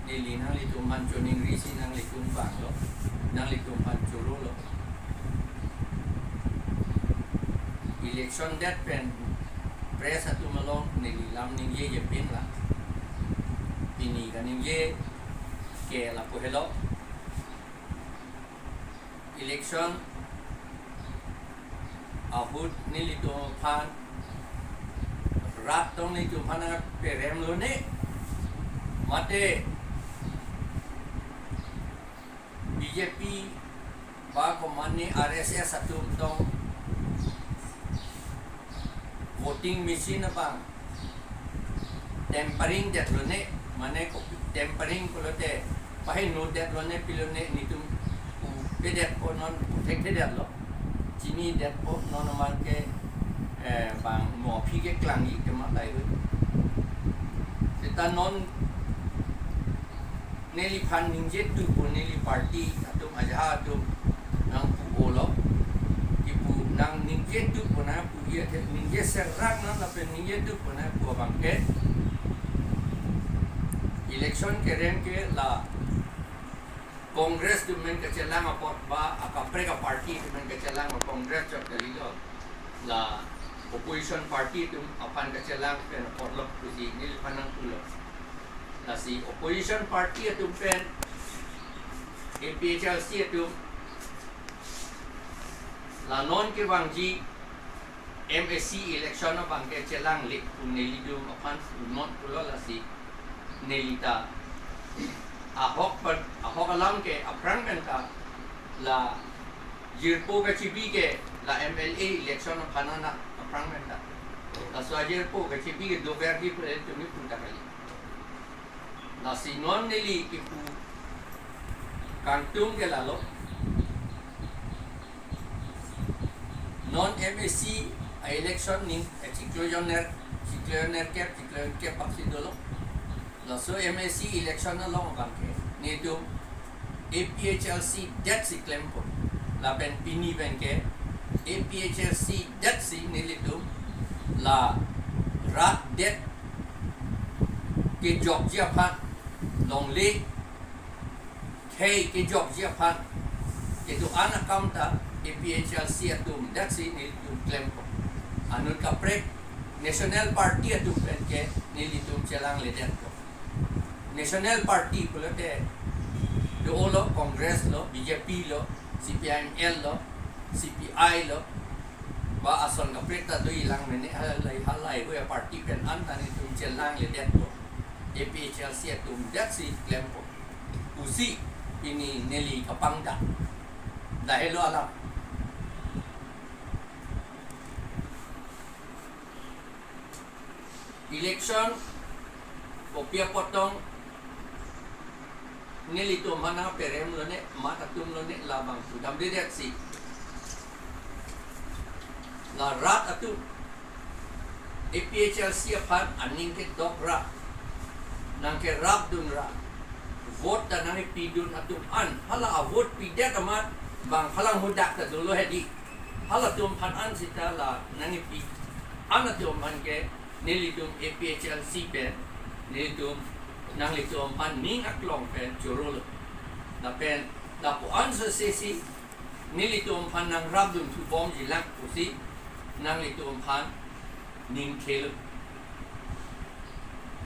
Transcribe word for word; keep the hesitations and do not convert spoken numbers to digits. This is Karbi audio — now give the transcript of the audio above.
Neli nanglitum aphan choningri si nanglitum vanglo, nanglitum aphan chorolo. Election det pen press atum along neli lam ningjeje pinlo. Pini kaningje ke lapu helo. Election ahut nelitum aphan, rat tong nelitum aphan nangperemlone, mate B J P ba komatne R S S atum tong voting machine abang tampering detlone, mane ko tampering pulote paheno detlone pilone, nelitum pu pedetpo, non pu thekthedetlo. Chinidetpo, non amat ke, eh, bang mo aphi ke klangji tema lahai hui. Seta non neliphan ningje tupo, neli party atum, ajahak atum nangpu-olo. Kipu nang ningje tupo, nangpu-i athe ningje serak nang lapen ningje tupo nangpu abang ke, election kerem ke la Congress atum pen kachelang apot ba akaprek aparty atum pen kachelang, Congress chot kalilo, la opposition party atum aphan kachelang pen apotlo pusi neliphan nangpulo. Lasi opposition party atum pen A P H L C atum la non kevangji M A C election abang ke chelangle pu nelitum aphan pu non pulo. Lasi nelita ahok pen, ahok alam ke aphrang pen ta la jirpo kachebi ke la M L A election aphan na aphrang pen ta. Laso ajirpo kachebi ke doverji pu nelitum pu ta kali. Lasi non neli kipu kangtung ke lalo. Non M A C a-election ning, eh, chiklo jon ner, chiklo jon nerkep, chiklo jon kep aksi dolo. Laso M A C election along abang ke nelitum A P H L C det si klempo. Lapen pini pen ke A P H L C det si nelitum la rat det kejokji aphan, longle khei kejokji aphan kedo-an akam ta A P H L C atum det si nelitum klempo. Anut kaprek national party atum pen ke nelitum chelangledetpo. National party pulote dolo, Congress lo, B J P lo, C P I M L lo, C P I lo, ba ason kaprek ta dolang mene, halahai halahai hui aparty pen an ta nelitum chelangledetpo. A P H L C atum det si klempo pusi pini neli kapangdak. Lahelo alam. Election kopi apot tong nelitum aphan nangperemlone, mat atum lone, labang sudam dedet si la rat atum A P H L C aphan aning kedok ra, nangkerapdun ra, vote ta nangkepidun atum an, hala a-vote pidet amat bang halang hadak ta dolo hedi. Halatum aphan an sita la nangkepi an atum aphan ke nelitum A P H L C pen nelitum nanglitum aphan ning aklong pen chorolo. Lapen lapu-an sose si nelitum aphan nangrapdun thubomjilang pusi nanglitum aphan ning khelo.